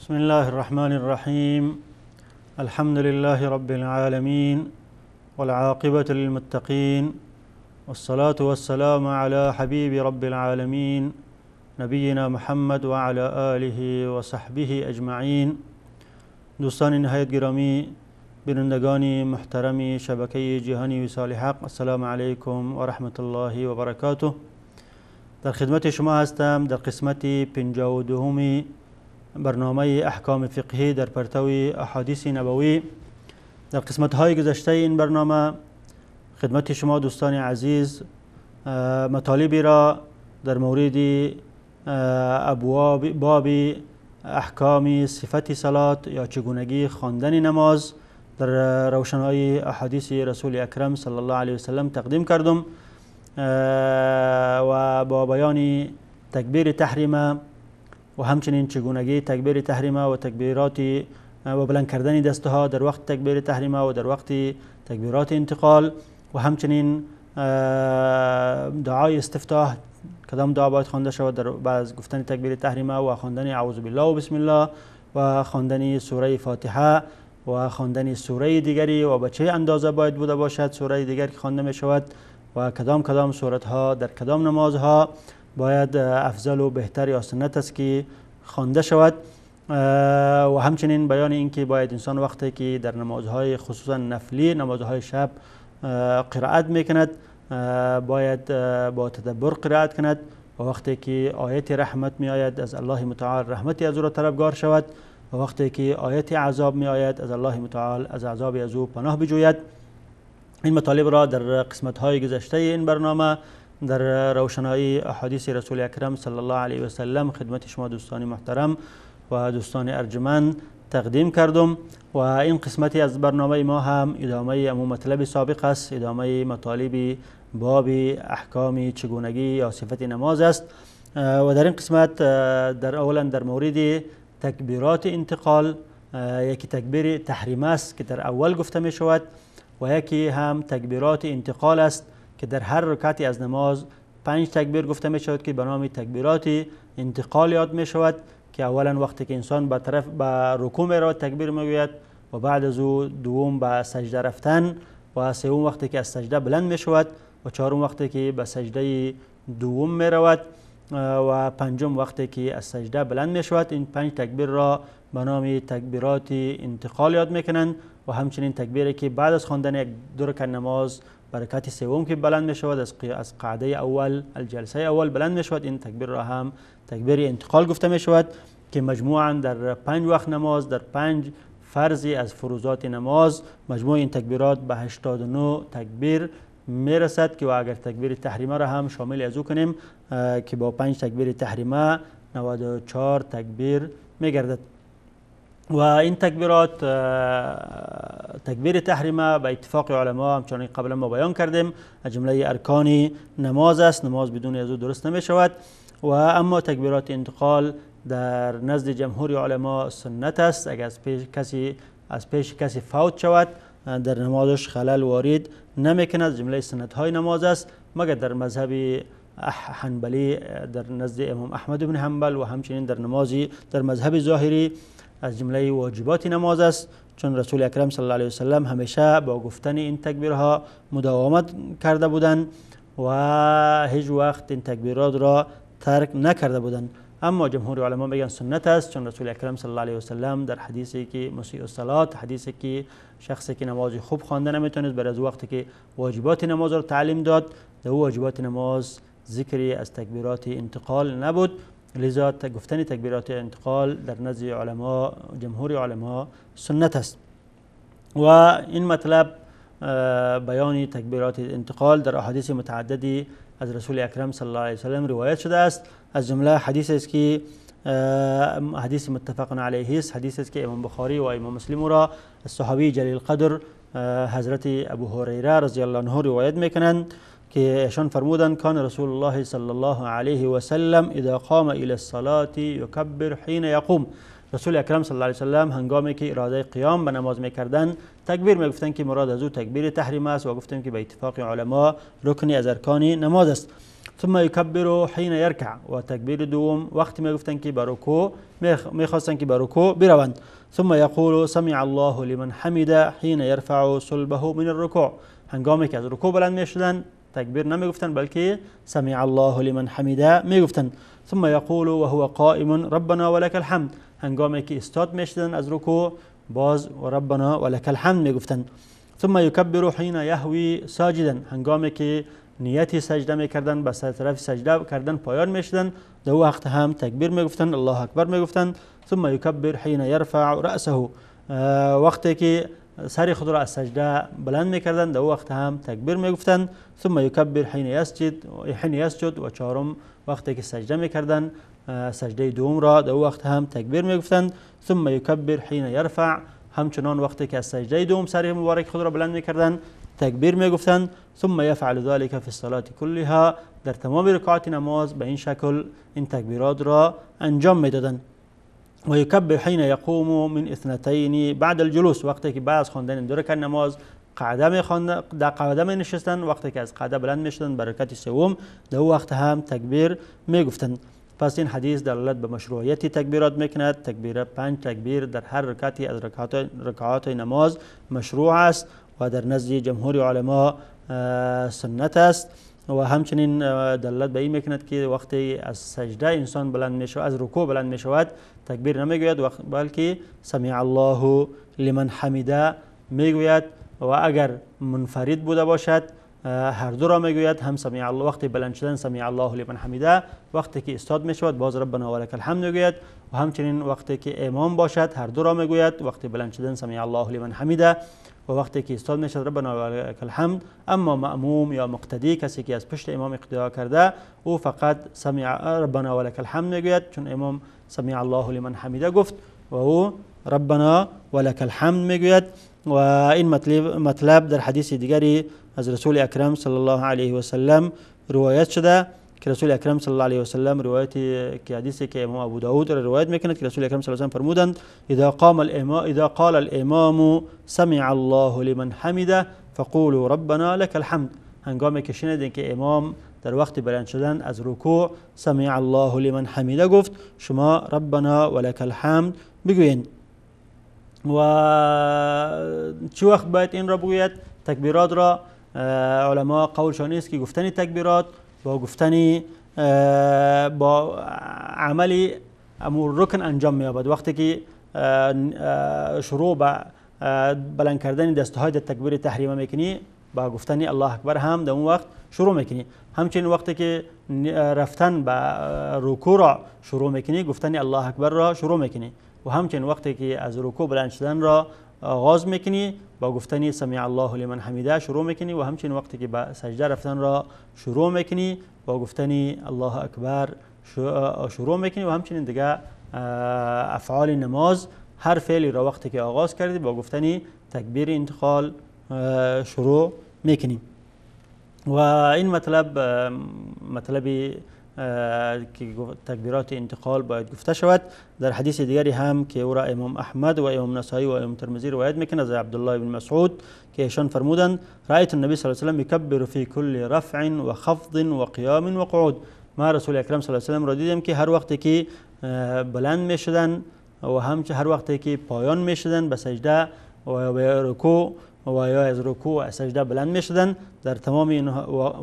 بسم الله الرحمن الرحیم. الحمد لله رب العالمین والعاقبة للمتقین والصلاة والسلام على حبیب رب العالمین نبینا محمد وعلى آله وصحبه اجمعین. دوستان نهایت گرامی، بینندگان محترم شبکه جهانی وصال حق، السلام علیکم و رحمت الله و برکاته. در خدمت شما هستم در قسمت 52 برنامه احکام فقهی در پرتو احادیث نبوی. در قسمت های گذشته این برنامه خدمت شما دوستان عزیز مطالبی را در مورد ابواب باب احکام صفت صلات یا چگونگی خواندن نماز در روشنایی احادیث رسول اکرم صلی الله علیه وسلم تقدیم کردم و با بیان تکبیر تحریمه و همچنین چگونگی تکبیر تحریمه و تکبیرات و بلند کردن دستها در وقت تکبیر تحریمه و در وقت تکبیرات انتقال و همچنین دعای استفتاح، کدام دعا باید خوانده شود در بعد از گفتن تکبیر تحریمه و خواندن اعوذ بالله و بسم الله و خواندن سوره فاتحه و خواندن سوره دیگری و به چه اندازه باید بوده باشد سوره دیگر که خوانده می شود و کدام کدام سورت ها در کدام نمازها باید افضل و بهتر یا سنت است که خوانده شود و همچنین بیان اینکه باید انسان وقتی که در نمازهای خصوصا نفلی، نمازهای شب قرائت میکند، باید با تدبر قرائت کند و وقتی که آیت رحمت می آید از الله متعال رحمتی از او را طلبگار شود و وقتی که آیت عذاب می آید از الله متعال از عذاب از او پناه بجوید. این مطالب را در قسمت های گذشته این برنامه در روشنایی احادیث رسول اکرم صلی الله علیه و سلم خدمت شما دوستان محترم و دوستان ارجمند تقدیم کردم و این قسمتی از برنامه ما هم ادامه امو مطلب سابق است، ادامه مطالب باب احکام چگونگی یا صفت نماز است و در این قسمت در اولا در مورد تکبیرات انتقال، یکی تکبیر تحریم است که در اول گفته می شود و یکی هم تکبیرات انتقال است که در هر رکعتی از نماز 5 تکبیر گفته می شود که به نام تکبیرات انتقال یاد می شود که اولا وقتی که انسان به طرف به رکوع می رود تکبیر می گوید و بعد از او دوم به سجده رفتن و سوم وقتی که از سجده بلند می شود و چهارم وقتی که به سجده دوم می رود و پنجم وقتی که از سجده بلند می شود. این 5 تکبیر را به نام تکبیرات انتقال یاد می کنند و همچنین تکبیری که بعد از خواندن یک دو رکعت نماز برکت سوم که بلند می شود از قاعده اول الجلسه اول بلند می شود، این تکبیر را هم تکبیر انتقال گفته می شود که مجموعاً در 5 وقت نماز در 5 فرضی از فروضات نماز مجموع این تکبیرات به 89 تکبیر می رسد که و اگر تکبیر تحریمه را هم شامل از او کنیم که با 5 تکبیر تحریمه 94 تکبیر می گردد. و این تکبیرات، تکبیر تحریمه به اتفاق علما همچنان قبلا ما بیان کردیم از جمله ارکان نماز است، نماز بدون از او درست نمی شود. و اما تکبیرات انتقال در نزد جمهور علما سنت است، اگر از پیش کسی فوت شود در نمازش خلل وارد نمی کند، از جمله سنت های نماز است، مگر در مذهب حنبلی در نزد امام احمد بن حنبل و همچنین در نمازی در مذهب ظاهری از جمله واجبات نماز است، چون رسول اکرم صلی الله علیه وسلم همیشه با گفتن این تکبیرها مداومت کرده بودند و هیچ وقت این تکبیرات را ترک نکرده بودند. اما جمهور علما میگن سنت است، چون رسول اکرم صلی الله علیه وسلم در حدیثی که مسیء الصلاه، حدیثی که شخصی که نماز خوب خوانده نمیتونست بر از وقتی که واجبات نماز را تعلیم داد، در واجبات نماز ذکری از تکبیرات انتقال نبود، لذا گفتن تکبیرات انتقال در نزد علما جمهور علما سنت است. و این مطلب بیان تکبیرات انتقال در احادیث متعددی از رسول اکرم صلی الله علیه وسلم روایت شده است. از جمله حدیث است که حدیث متفق علیه است، حدیث است که امام بخاری و امام مسلم را از صحابی جلیل قدر حضرت ابو هریره رضی الله عنه روایت میکنند که ایشان فرمودند کان رسول الله صلی الله علیه و سلم اذا قام الى الصلاة یکبر حین یقوم. رسول اکرم صلی الله علیه و سلم هنگامی که اراده قیام به نماز میکردند تکبیر میگفتند که مراد از او تکبیر تحریم است و گفتیم که به اتفاق علما رکنی از ارکان نماز است. ثم یکبر حین یرکع، و تکبیر دوم وقتی میگفتند که به رکوع میخواستند که به رکوع بروند. ثم یقول سمع الله لمن حمده حین یرفع صلبه من الرکوع، هنگامی که از رکوع بلند میشدند تکبیر نمیگفتند بلکه سمع الله لمن حمده میگفتند. ثم یقول وهو قائم ربنا ولك الحمد، هنگامی که استاد میشدند از رکوع باز ربنا ولك الحمد میگفتند. ثم یکبر حین یهوی ساجدا، هنگامی که نیت سجده میکردن به طرف سجده کردن پایان میشدن در وقت هم تکبیر میگفتند، الله اکبر میگفتند. ثم یکبر حین یرفع رأسه، وقتی که سر خود را از سجده بلند میکردن در وقت هم تکبیر میگفتند. ثم یکبر حین یسجد، و چهارم وقتی که سجده میکردن سجده دوم را در وقت هم تکبیر میگفتند. ثم یکبر حین یرفع، همچنان وقتی که از سجده دوم سر مبارک خود را بلند میکردن تکبیر میگفتند. ثم یفعل ذلك فی الصلاة كلها، در تمام رکعات نماز به این شکل این تکبیرات را انجام میدادند. و یکبر حین یقوم من اثنتین بعد الجلوس، وقتی که بعد از خواندن دو رکعت نماز قعده میخواندن، در قعده می نشستند، وقتی که از قعده بلند میشدند به رکعت سوم در وقت هم تکبیر میگفتند. پس این حدیث دلالت به مشروعیت تکبیرات میکند. تکبیر 5 تکبیر در هر رکعتی از رکعات نماز مشروع است و در نزد جمهور علما سنت است. و همچنین دلالت به این میکند که وقتی از سجده انسان بلند میشود، از رکوع بلند میشود تکبیر نمیگوید بلکه سمع الله لمن حمده میگوید. و اگر منفرد بوده باشد هر دو را میگوید، هم سمع الله وقتی بلند شدن سمع الله لمن حمیده، وقتی که استاد میشود باز ربنا ولک الحمد میگوید. و همچنین وقتی که امام باشد هر دو را میگوید، وقتی بلند شدن سمع الله لمن حمیده و وقتی که استاد میشود ربنا ولک الحمد. اما مأموم یا مقتدی، کسی که از پشت امام اقتدا کرده، او فقط سمع ربنا ولک الحمد میگوید، چون امام سمع الله لمن حمیده گفت و او ربنا ولک الحمد میگوید. و این مطلب در حدیث دیگری از رسول اکرم صلی الله علیه و سلم روایت شده که رسول اکرم صلی الله علیه و سلم روایت که حدیثی که امام ابو داود را روایت میکند که رسول اکرم صلی الله علیه و سلم فرمودند اذا قال الامام سمع الله لمن حمده فقولوا ربنا لك الحمد. هنگامی که شنیدین که امام در وقت بلند شدن از رکوع سمع الله لمن حمیده گفت، شما ربنا ولك الحمد بگویین. و چه وقت باید این را بگوید؟ تکبیرات را علما قولشان است که گفتن تکبیرات با گفتن با عمل امور رکن انجام می‌یابد. وقتی که شروع به بلند کردن دستهای در تکبیر تحریمه میکنی، با گفتن الله اکبر هم در اون وقت شروع میکنی. همچنین وقتی که رفتن به رکوع را شروع میکنی، گفتن الله اکبر را شروع میکنی. و همچنین وقتی که از رکوع بلند شدن را آغاز میکنی، با گفتن سمع الله لمن حمیده شروع میکنی. و همچنین وقتی که به سجده رفتن را شروع میکنی، با گفتن الله اکبر شروع میکنی. و همچنین دیگه افعال نماز، هر فعلی را وقتی که آغاز کردی با گفتن تکبیر انتقال شروع میکنی. و این مطلب مطلبی که تکبیرات انتقال باید گفته شود. در حدیث دیگری هم که او را امام احمد و امام نسائی و امام ترمذی روایت میکنه از عبدالله بن مسعود که ایشان فرمودند رأیت النبی صلی الله علیه و سلم یکبر فی کل رفع و خفض و قیام و قعود. ما رسول اکرم صلی الله علیه و سلم را دیدیم که هر وقتی که بلند میشدن و هم هر وقتی که پایان میشدن به سجده و به رکوع و یا از رکوع و سجده بلند میشدن، در تمام این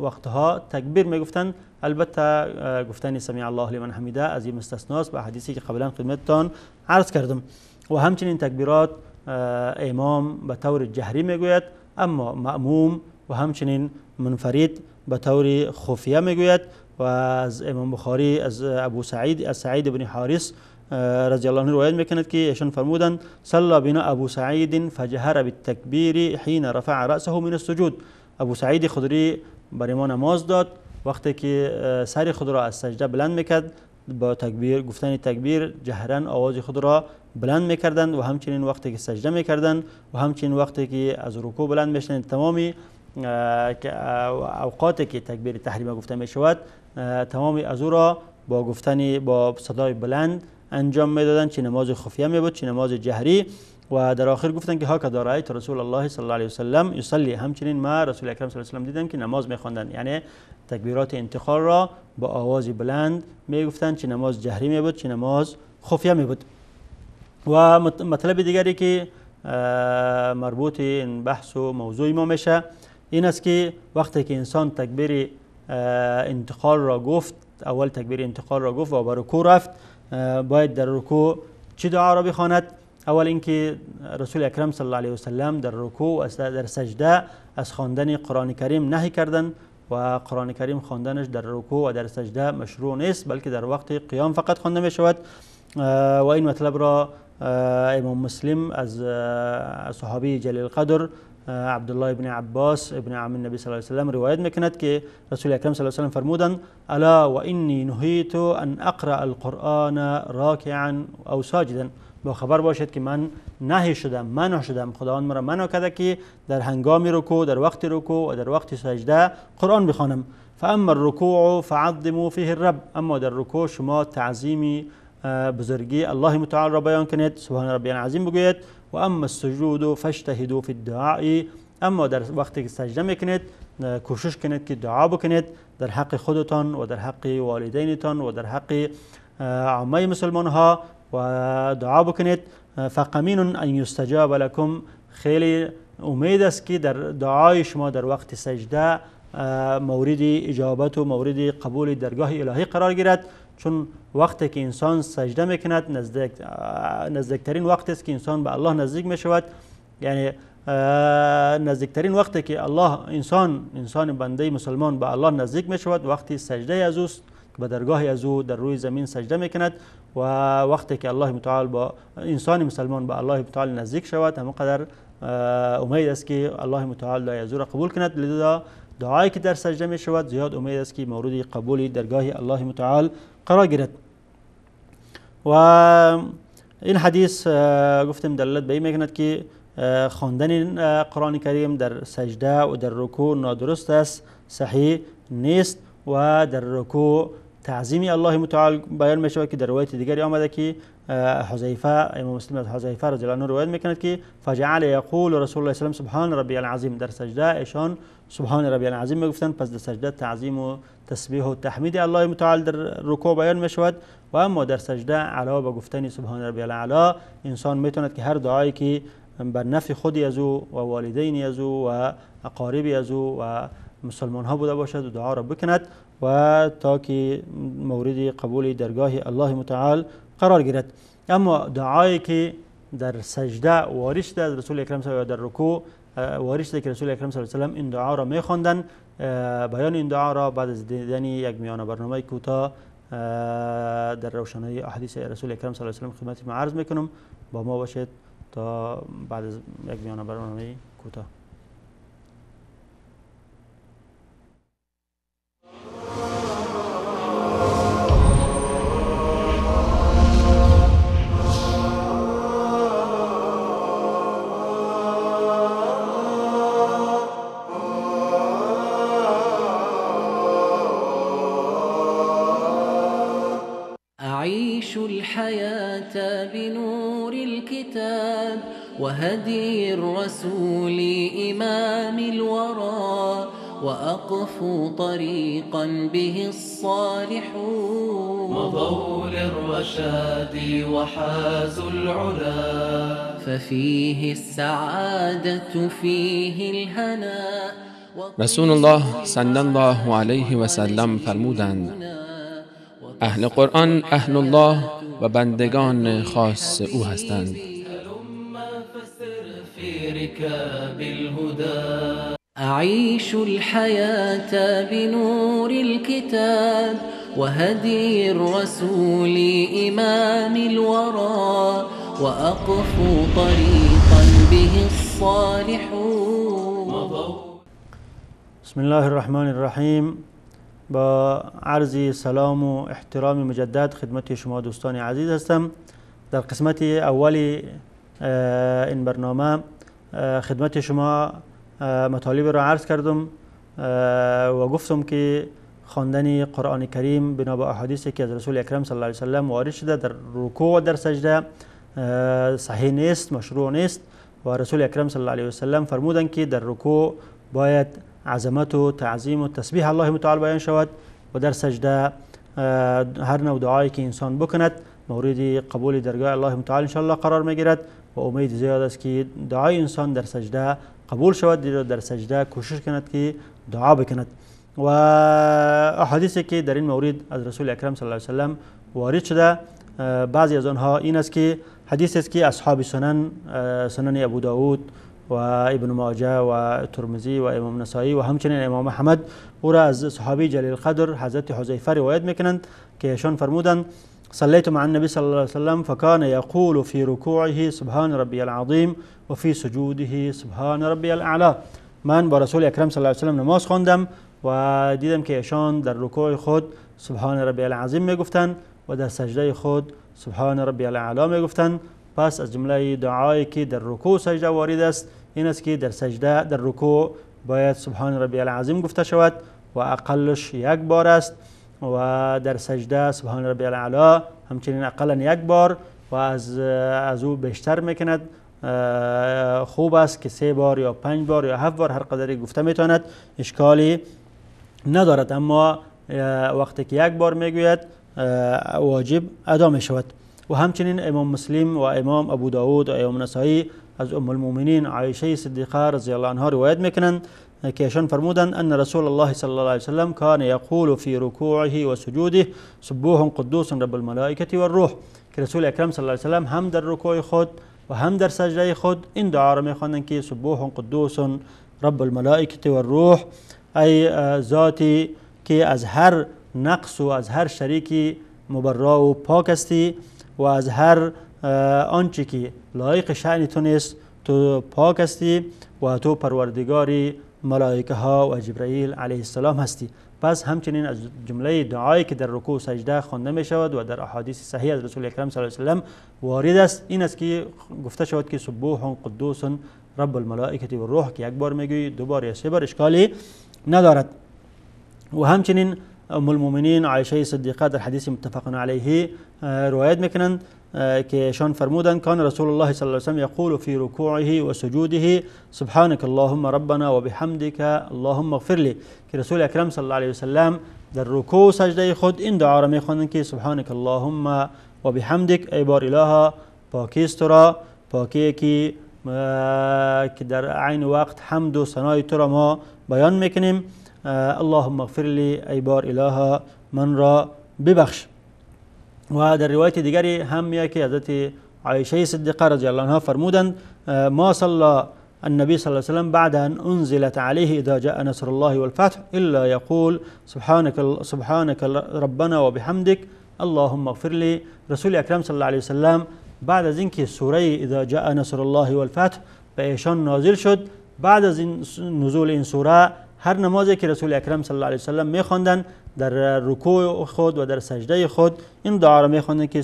وقتها تکبیر میگفتند. البته گفتن سمع الله لمن حمیده از این مستثناست به حدیثی که قبلا خدمتتان عرض کردم. و همچنین تکبیرات امام به طور جهری میگوید، اما مأموم و همچنین منفرد به طور خفیه میگوید. و از امام بخاری از ابو سعید از سعید بن حارث رضی الله عنه روایت میکند که ایشان فرمودند صلى بنا ابو سعید فجهر بالتکبیر حین رفع رأسه من السجود. ابو سعید خدری برای ما نماز داد، وقتی که سر خود را از سجده بلند میکرد با تکبیر گفتن تکبیر جهرا آواز خود را بلند میکردند. و همچنین وقتی که سجده میکردند و همچنین وقتی که از رکوع بلند میشدند، تمامی اوقاتی که تکبیر تحریمه گفته میشود تمامی از او را با گفتن با صدای بلند انجام میدادند، چه نماز خفیه می بود چه نماز جهری. و در آخر گفتند که هکذا رأیت رسول الله صلی الله علیه و سلم یصلی، همچنین ما رسول اکرم صلی الله علیه و سلم دیدم که نماز میخواندند، یعنی تکبیرات انتقال را با آواز بلند میگفتند، چه نماز جهری می بود چه نماز خفیه می بود. و مطلب دیگری که مربوط این بحث و موضوع ما میشه این است که وقتی که انسان تکبیر انتقال را گفت، اول تکبیر انتقال را گفت و به رکوع رفت، باید در رکوع چه دعا را بخواند؟ اول اینکه رسول اکرم صلی الله علیه و سلم در رکوع و در سجده از خواندن قرآن کریم نهی کردند و قرآن کریم خواندنش در رکوع و در سجده مشروع نیست، بلکه در وقت قیام فقط خوانده می شود. و این مطلب را امام مسلم از صحابی جلیل القدر عبدالله ابن عباس ابن عم النبی صلی الله علیه و سلم روایت میکند که رسول اکرم صلی الله علیه و سلم فرمودند الا و انی نهیت ان اقرأ القرآن راکعا او ساجدا، با خبر باشد که من نهی شدم، منع شدم، خداوند مرا منع کرده که در هنگام رکوع، در وقت رکوع و در وقت سجده قرآن بخوانم. فاما الرکوع فعظموا فیه الرب، اما در رکوع شما تعظیم بزرگی الله متعال را بیان کنید، سبحان ربی العظیم بگویید. و اما السجود فاجتهدوا فی الدعاء، اما در وقتی که سجده میکنید کوشش کنید که دعا بکنید در حق خودتان و در حق والدینتان و در حق عامه مسلمان ها و دعا بکنید. فقمین ان یستجاب لکم، خیلی امید است که در دعای شما در وقت سجده مورد اجابت و مورد قبول درگاه الهی قرار گیرد، چون وقتی که انسان سجده میکند نزدیکترین وقت است که انسان به الله نزدیک میشود، یعنی نزدیکترین وقتی که الله انسان بنده مسلمان به الله نزدیک میشود وقتی سجده از اوست، به درگاه از او در روی زمین سجده میکند. و وقتی که الله متعال با انسان مسلمان به الله متعال نزدیک شود همونقدر امید است که الله متعال دعای از او را قبول کند. لذا دعایی که در سجده می شود زیاد امید است که مورد قبول درگاه الله متعال قرار گیرد. و این حدیث گفتم دلالت به این میکند که خواندن قرآن کریم در سجده و در رکوع نادرست است، صحیح نیست. و در رکوع تعظیم الله متعال بیان می شود که در روایت دیگری آمده که حذیفه، امام مسلم از حذیفه رضی الله عنه روایت میکند که فجعل یقول رسول الله صلی الله علیه و سبحان ربی العظیم، در سجده ایشان سبحان ربی العظیم میگفتند. پس در سجده تعظیم و تسبیح و تحمید الله متعال در رکوع بیان می شود. و اما در سجده علاوه به گفتن سبحان ربی الاعلی انسان میتواند که هر دعایی که بر نفع خودی از او و والدین از او و اقاربی از او و مسلمان ها بوده باشد و دعا را بکند و تا که مورد قبول درگاه الله متعال قرار گیرد. اما دعایی که در سجده وارد شده از رسول اکرم صلی الله علیه و در رکوع وارد شده که رسول اکرم صلی الله علیه و سلم این دعا را میخواندند، بیان این دعا را بعد از دیدن یک میانه برنامه کوتاه در روشنایی احادیث رسول اکرم صلی الله علیه و سلم خدمت شما عرض میکنم. با ما باشید تا بعد از یک میانه برنامه کوتاه. أعيش الحياة بنور الكتاب وهدي الرسول إمام الورى وأقفو طريقا به الصالحون مضوا للرشاد وحازوا العلا ففيه السعادة فيه الهنا. رسول الله صلی الله علیه و سلم فرمودند اهل قرآن اهل الله و بندگان خاص او هستند. أعيش الحياة بنور الكتاب وهدي الرسول إمام الورى وأقفو طريقا به الصالحون. بسم الله الرحمن الرحیم. با عرض سلام و احترام مجدد خدمت شما دوستان عزیز هستم. در قسمت اول این برنامه خدمت شما مطالب را عرض کردم و گفتم که خواندن قرآن کریم بنا به احادیثی که از رسول اکرم صلی الله علیه و سلم وارد شده در رکوع و در سجده صحیح نیست، مشروع نیست. و رسول اکرم صلی الله علیه و سلم فرمودند که در رکوع باید عظمت و تعظیم و تسبیح الله متعال بیان شود و در سجده هر نوع دعایی که انسان بکند مورد قبول درگاه الله متعال انشاءالله قرار میگیرد و امید زیاد است که دعای انسان در سجده قبول شود، در سجده کوشش کند که دعا بکند. و احادیثی که در این مورد از رسول اکرم صلی الله علیه و سلم وارد شده، بعضی از آنها این است که حدیث است که اصحاب سنن، سنن ابو داود و ابن ماجه و ترمذی و امام نسائی و همچنین امام احمد او را از صحابی جلیل قدر حضرت حذیفه روایت میکنند که ایشان فرمودند: صليت مع النبي صلى الله عليه وسلم فكان يقول في ركوعه سبحان ربي العظيم وفي سجوده سبحان ربي الأعلى. من با رسول اکرم صلی الله علیه وسلم نماز خواندم و دیدم که ایشان در رکوع خود سبحان ربی العظیم میگفتند و در سجده خود سبحان ربی الاعلی میگفتند. پس از جمله دعایی که در رکوع سجده وارد است این است که در سجده در رکوع باید سبحان ربی العظیم گفته شود و اقلش یک بار است، و در سجده سبحان ربی الاعلی همچنین اقلا یک بار و از او بیشتر میکند. خوب است که 3 بار یا 5 بار یا 7 بار هر قدری گفته میتواند، اشکالی ندارد، اما وقتی که یک بار میگوید واجب ادا می شود. و همچنین امام مسلم و امام ابو داود و امام نسائی از ام المؤمنین عایشه صدیقه رضی الله عنها روایت میکنند که ایشان فرمودند: ان رسول الله صلی الله علیه وسلم کان یقول فی رکوعه و سجوده سبوح قدوس رب الملائکه والروح، که رسول اکرم صلی الله علیه وسلم هم در رکوع خود و هم در سجده خود این دعا را میخواندند که سبوح قدوس رب الملائکه والروح، ای ذاتی که از هر نقص و از هر شریکی مبرا و پاک هستی و از هر آنچه که لایق شأن تو نیست تو پاک هستی و تو پروردگاری ملائکه ها و جبرئیل علیه السلام هستی. پس همچنین از جمله دعایی که در رکوع و سجده خوانده می شود و در احادیث صحیح از رسول اکرم صلی الله علیه و سلم وارد است این است که گفته شود که سبوح قدوس رب الملائکه و الروح، که یک بار میگویی، 2 بار یا 3 بار اشکالی ندارد. و همچنین ام المؤمنین عایشه صدیقه در حدیث متفق علیه روایت میکنند که ایشان فرمودند: کان رسول الله صلی الله علیه وسلم یقول فی رکوعه و سجوده سبحانك اللهم ربنا وبحمدك اللهم اغفر لی، که رسول اکرم صلی الله علیه وسلم در رکوع و سجده خود این دعا را میخواندند که سبحانك اللهم و بحمدک، ای بار الها پاکیست تو را، پاکی که در عین وقت حمد و ثنای تو را ما بیان میکنیم، اللهم اغفر لی، ای بار الها من را ببخش. و در روایت دیگری هم میاد که حضرت عایشه صدیقه رضی الله عنها فرمودند: ما صلى النبي صلى الله عليه وسلم بعد أن أنزلت عليه إذا جاء نصر الله والفتح إلا يقول سبحانك ربنا وبحمدك اللهم اغفر لي. رسول اکرم صلی الله علیه وسلم بعد از اینکه سوره اذا جاء نصر الله والفتح به ایشان نازل شد، بعد از این نزول این سوره هر نمازی که رسول اکرم صلی الله علیه وسلم میخواندند در رکوع خود و در سجده خود این دعا را میخواندند که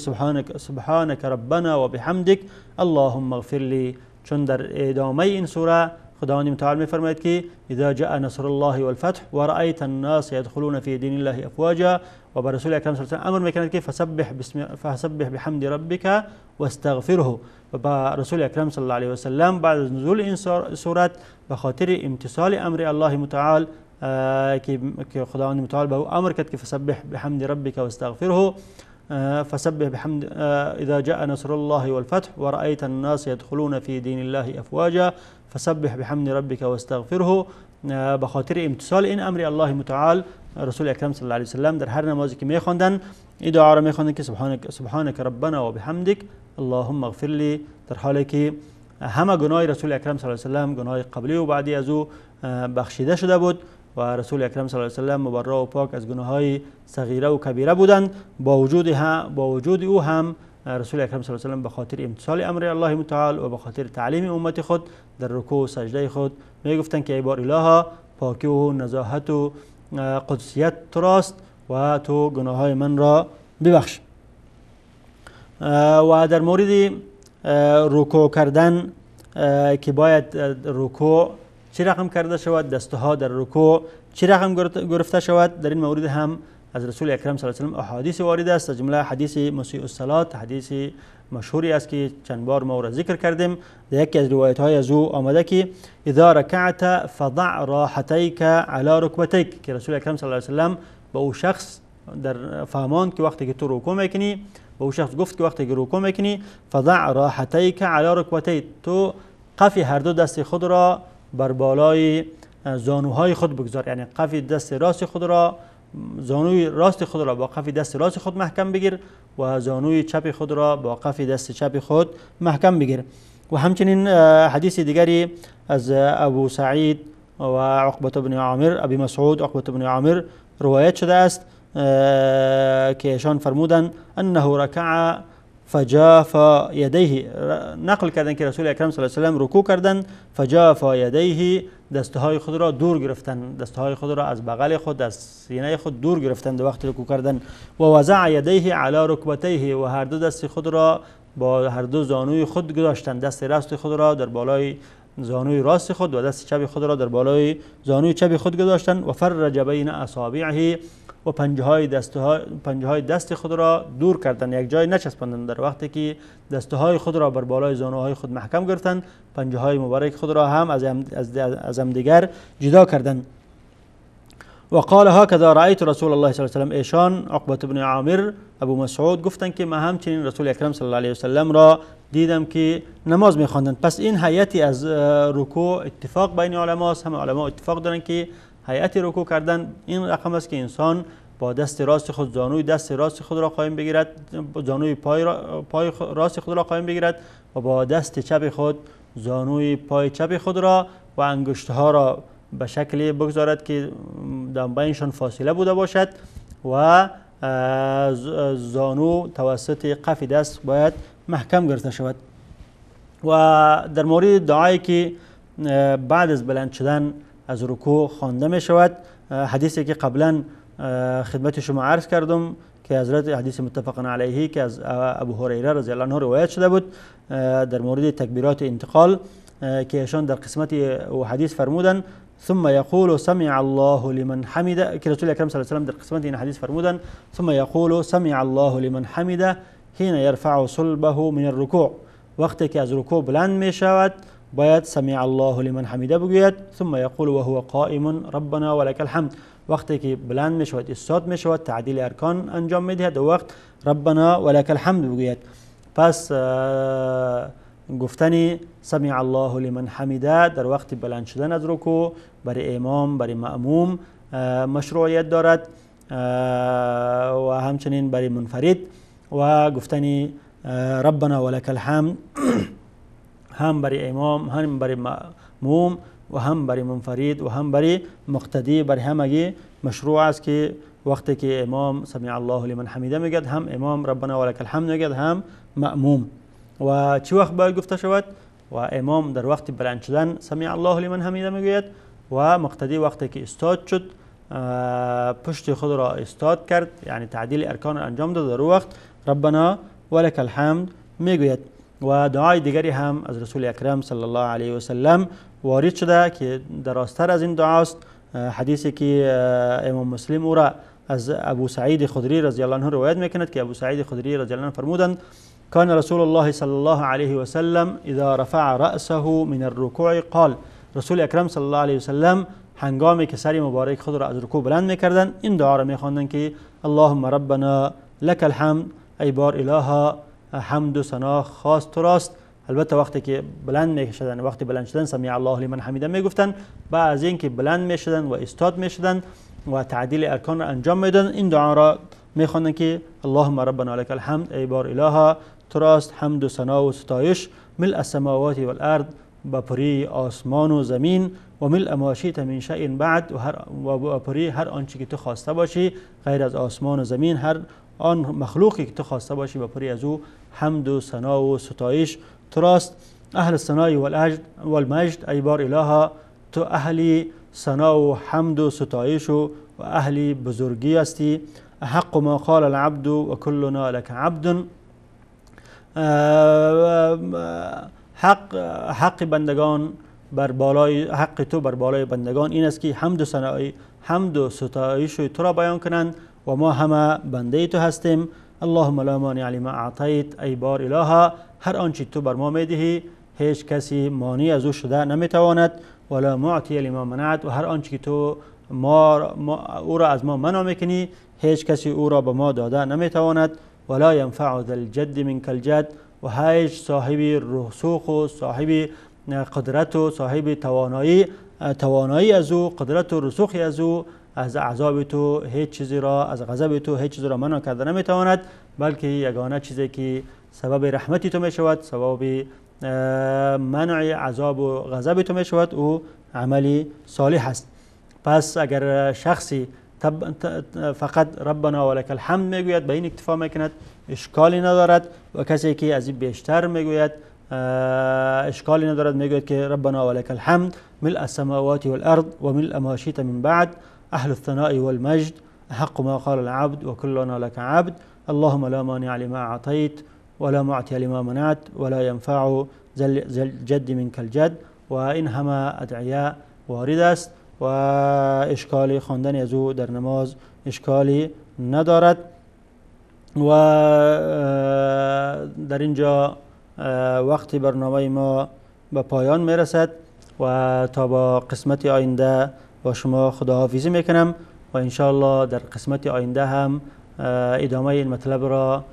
سبحانك ربنا و بحمدک اللهم اغفر لی. چون در ادامه این سوره خداوند متعال میفرماید که اذا جاء نصر الله والفتح ورأيت الناس يدخلون في دين الله افواجا، و بر رسول اکرم صلی الله علیه و امر میکند که فسبح بحمد ربک واستغفره. و با رسول اکرم صلی الله علیه و سلم بعد از نزول این سورت به خاطر امتثال امر الله متعال که خداوند متعال به او امر کرد که فسبح بحمد ربک واستغفره، فسبح بحمد اذا جاء نصر الله والفتح ورأيت الناس يدخلون في دين الله افواجا فسبح بحمد ربك واستغفره. به خاطر امتثال این امر الله متعال رسول اکرم صلی الله علیه و سلم در هر نمازی که میخواندن این دعا را میخواندن که سبحانك ربنا و بحمدک اللهم اغفر لی، در حالی که همه گناه رسول اکرم صلی الله علیه و سلم گناه قبلی و بعدی از او بخشیده شده بود و رسول اکرم صلی الله علیه و سلم مبرا و پاک از گناه‌های صغیره و کبیره بودند. با وجود او هم رسول اکرم صلی الله علیه و سلم به خاطر امتثال امر الله متعال و به خاطر تعلیم امت خود در رکوع و سجده خود میگفتند که ای بار الها پاکی و نزاهت و قدسیت تو راست و تو گناه‌های من را ببخش. و در مورد رکوع کردن که باید رکوع چه رقم کرده شود، دستها در رکوع چه رقم گرفته شود، در این مورد هم از رسول اکرم صلی الله علیه و سلم احادیث وارد است، از جمله حدیث مسیء الصلاه، حدیث مشهوری است که چند بار ما را ذکر کردیم. در یکی از روایت های از او آمده که اذا رکعت فضع راحتیک علی رکبتیک، که رسول اکرم صلی الله علیه و سلم به او شخص در فهمان که وقتی که تو رکوع میکنی، به او شخص گفت که وقتی که رکوع میکنی فضع راحتیک علی رکبتیک، تو قفی هر دو دست خود را بر بالای زانوهای خود بگذار، یعنی قفی دست راست خود را، زانوی راست خود را با قفی دست راست خود محکم بگیر و زانوی چپ خود را با قفی دست چپ خود محکم بگیر. و همچنین حدیث دیگری از ابو سعید و عقبة بن عامر، ابی مسعود عقبة بن عامر روایت شده است که ایشان فرمودند انه رکع فجاف یدیه، نقل کردند که رسول اکرم صلی الله علیه و سلم رکوع کردند، فجاف یدیه، دستهای خود را دور گرفتند، دستهای خود را از بغل خود، از سینه خود دور گرفتند وقتی رکوع کردند، و وضع یدیه علی رکبتیه، و هر دو دست خود را با هر دو زانوی خود گذاشتند، دست راست خود را در بالای زانوی راست خود و دست چپ خود را در بالای زانوی چپ خود گذاشتند، و فرج بین اصابعه، و پنجه های دست خود را دور کردند، یک جای نچسباندند. در وقتی که دستهای خود را بر بالای زانوهای خود محکم گرفتند، پنجه های مبارک خود را هم از همدیگر جدا کردند. و قال هكذا رأيت رسول الله صلی الله علیه و سلم، ایشان عقبة بن عامر ابو مسعود گفتند که من همچنین رسول اکرم صلی الله علیه و سلم را دیدم که نماز میخواندند. پس این هیئتی از رکوع اتفاق بین علما است، همه علما اتفاق دارند که هیئت رکوع کردن این رقم است که انسان با دست راست خود زانوی دست راست خود را قایم بگیرد، زانوی پای راست خود را قایم بگیرد و با دست چپ خود زانوی پای چپ خود را و انگشتها را به شکلی بگذارد که در بینشان فاصله بوده باشد و زانو توسط قف دست باید محکم گرفته شود. و در مورد دعایی که بعد از بلند شدن از رکوع خوانده می شود، حدیثی که قبلا خدمت شما عرض کردم که حضرت حدیث متفق علیه که از ابو هریره رضی الله عنه روایت شده بود در مورد تکبیرات انتقال، که ایشان در قسمت و حدیث فرمودن ثم یقول سمع الله لمن حمده، که رسول اکرم صلی الله علیه و سلم در قسمت این حدیث فرمودن ثم یقول سمع الله لمن حمده حين يرفع صلبه من الركوع، وقتی که از رکوع بلند می شود باید سمع الله لمن حمیده بگوید، ثم یقول وهو قائم ربنا ولك الحمد، وقتی که بلند می شود استاد می شود تعدیل ارکان انجام می دهد وقت ربنا ولك الحمد بگوید. پس گفتن سمع الله لمن حمیده در وقت بلند شدن از رکوع برای امام برای مأموم مشروعیت دارد و همچنین برای منفرد، و گفتن ربنا ولك الحمد هم برای امام هم برای مأموم و هم برای منفرد و هم برای مقتدی، برای همگی مشروع است که وقتی که امام سمع الله لمن حمیده میگد هم امام ربنا ولك الحمد میگد هم مأموم. و چه وقت باید گفته شود؟ و امام در وقت بلند شدن سمع الله لمن حمیده میگوید و مقتدی وقتی که استاد شد پشت خود را استاد کرد، یعنی تعدیل ارکان را انجام داد، در وقت ربنا ولك الحمد میگوید. و دعای دیگری هم از رسول اکرم صلی الله علیه و سلم وارد شده که درازتر از این دعاست، حدیثی که امام مسلم او را از ابو سعید خدری رضی الله عنه روایت میکند که ابو سعید خدری رضی الله عنه فرمودند كان رسول الله صلى الله عليه وسلم إذا رفع رأسه من الركوع قال، رسول اکرم صلی الله علیه و سلم هنگامی که سر مبارک خود را از رکوع بلند میکردند این دعا را میخواندند که اللهم ربنا لك الحمد، ای بار الها حمد و ثنا خاص تو راست. البته وقتی که بلند میشدن، وقتی بلند شدن سمع الله لمن حمیده میگفتن، بعد از اینکه بلند میشدن و استاد میشدن و تعدیل ارکان را انجام میدادن این دعا را میخواندن که اللهم ربنا لك الحمد، ای بار الها تو راست حمد و ثنا و ستایش، ملء السماوات والارض، به پری آسمان و زمین، و ملء ما شئت من شیء بعد، و به پری هر آنچه که تو خواسته باشی غیر از آسمان و زمین، هر آن مخلوقی که تو خواسته باشی به پری از او حمد و ثنا و ستایش تو راست. اهل الثناء والمجد، ای بار الها تو اهل ثنا و حمد و ستایش و اهل بزرگی هستی. احق ما قال العبد و كلنا لك عبد، حق بندگان بر بالای حق تو بر بالای بندگان این است که حمد و ثنای حمد و ستایش تو را بیان کنند و ما همه بنده تو هستیم. اللهم لا مانع لما اعطیت، ای بار الها هر آنچه تو بر ما میدهی هیچ کسی مانع از او شده نمیتواند، ولا معطی لما منعت، و هر آنچه که تو ما او را از ما منع میکنی هیچ کسی او را به ما داده نمیتواند. ولا ينفع ذا الجد منك الجد، و هیچ صاحب رسوخ و صاحب قدرت و صاحب توانایی از او، قدرت و رسوخی از او از عذاب تو هیچ چیزی را، از غضب تو هیچ چیزی را منع کرده نمیتواند، بلکه یگانه چیزی که سبب رحمتی تو میشود، سبب منع عذاب و غضب تو میشود، او عملی صالح است. پس اگر شخصی فقط ربنا ولک الحمد میگوید، به این اکتفا میکند، اشکالی ندارد، و کسی که از این بیشتر میگوید اشکالی ندارد، میگوید که ربنا ولک الحمد ملء السماوات والارض وملء ما شئت من بعد اهل الثناء والمجد احق ما قال العبد وكلنا لك عبد اللهم لا مانع لما اعطيت ولا معطي لما منعت ولا ينفع ذا الجد منك الجد. و این همه ادعیه وارد است و اشکالی خواندن از او در نماز اشکالی ندارد. و در اینجا وقتی برنامه ما به پایان میرسد و تا با قسمت آینده با شما خداحافظی میکنم و انشاءالله در قسمت آینده هم ادامه این مطلب را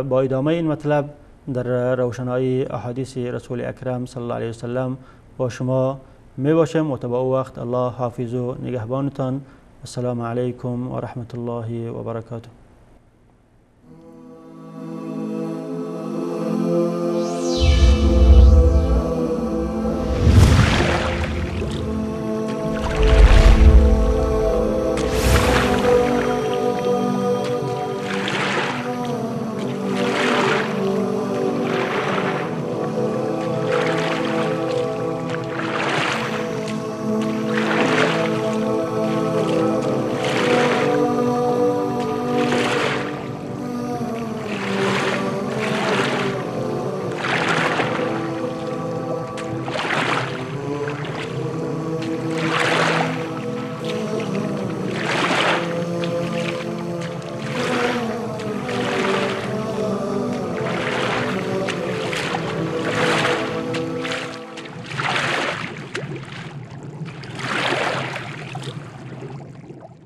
با ادامه این مطلب در روشنایی احادیث رسول اکرم صلی الله علیه وسلم با شما می باشم و تا با او وقت الله حافظ و نگهبانتان. السلام علیکم و رحمت الله و برکاته.